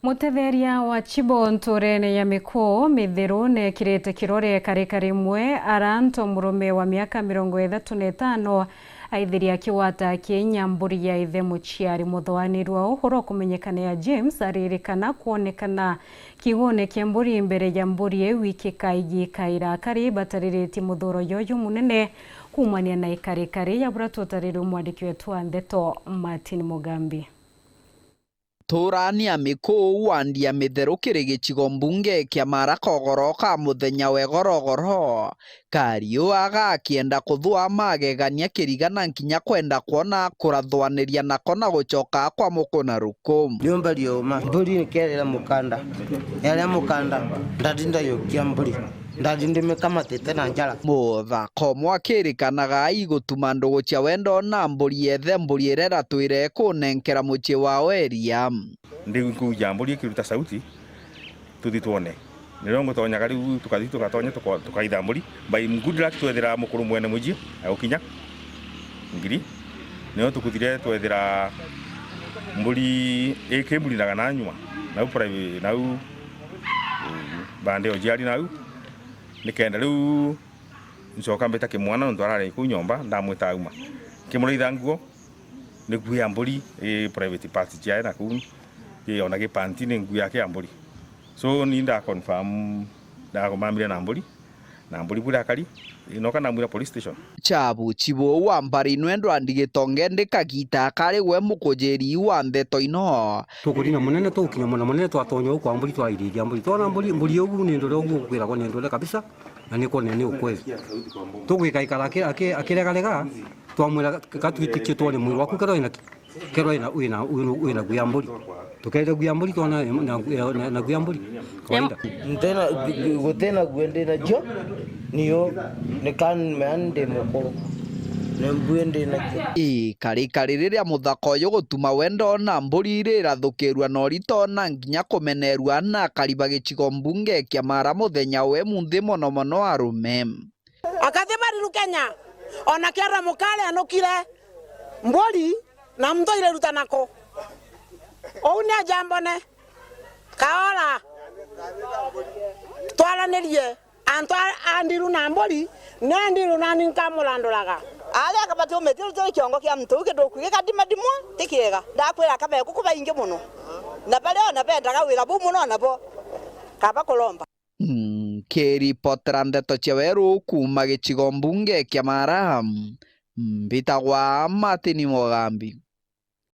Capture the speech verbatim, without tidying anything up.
Mutetheria wa Chibo nturene ya Mikuu Mithiru neekirite kirore karika rimwe aranto murume wa miaka mirongo ithatu na itano aithiria akigwata kinya mburi ya ithe muciari. Muthoanirua uhoro kumenyekana ya James aririkana kwonekana kiugune kia mburi mbere ya mburi iu ikikaigikaira kari batariritie muthuro yoyo munene kuumania na ikarikari ya bura tutarirwe mwandiki wetu wa ndeto Martin Mugambi. Turania Mikuu wandi ya Mitheru kiri gicigo mbunge kia Mara kogoro ka muthenya we gorogoro. Kariu aga akienda kuthua magegania kirigana nkinya kwenda kwona kurathwaniria nako na gucoka kwa mukuna ruku. Nyumba rioma, mburi nikerera mukanda. Yaria mukanda, ndati ndayukia mburi. Ndati ndimikamatite na njara. Muthaka umwe akirikanaga aigutuma ndugu cia wendo na mburi yethe mburi iria iratwire kunenkera mucii wa weria. Ndi nkuja mburi ikiruta sauti, tuthi twone. Nirio ngutonyaga riu tukathi tugatonya tuko-, tukaitha mburi. By good luck twethira mukuru mwene mucii agukinya ngiri. Nirio tukuthire twethira mburi ikimburinaga na nyuma. Nau private, nau, mm, bande o jiari nau. Nikenda riu ncoka mbita kimwana nontu arari kuu nyomba, ndamwita auma. Nkimuraitha nguo, ni nguo ya mburi, i private part ciae na kuu, i ona gipanti ni nguo yake ya mburi. So, ni nda confirm, ndakomamire na mburi, na mburi bura akari, i noka ndamwira police station. Chabu chibu wa mbari nwendwa ndigitonge ndikagita akari gwe mukujiri wa ndeto ino. Tukurina munene, tugukinya muna munene, twatonya u kwa mburi, twairiria mburi. Twona mburi, mburi ugu ni ndure ugu ukwiragwo ni ndure kabisa. Na ni kwone ni ukweli. Tugwika ikara aki-, aki-, akiregarega, twamwira, "Ka twitikie twone mwiri waku, kerwa wina ki? Kerwa wina, wina, wina, wina guya mburi." Tukerire guya mburi, twona na, na, na guya mburi. Kawaida. Ntena, gu-, gu-, gutena guo ndi nacio, niyo, ni kan man ndi mukuru. Ni mbuo ndi nacio. Ikarikari riria muthaka uyu gutuma wendo na mburi rirathukirua na urito na nginya kumenerua na akari ba gicigo mbunge kia Mara muthenya we munthi mono mono arume. Akathi bariru Kenya, ona kiara mukare anukire mburi na mtho ireruta nako. Ou ni ajambone, kaora, twaranirie, antu a, a ndiru na mburi, ni a ndiru nani nkamuranduraga. Aria akabati umite rutere kiongo kia muntu u kituku gikadimadimwa, ti kiega. Ndakwira akabe kuku baingi mono. Na baria ona bendaga wira buu mono nabo, kaba kuromba. Nkiripotera ndeto cia weru kuuma gicigo mbunge kia Mara, mbitagwa Martin Mugambi.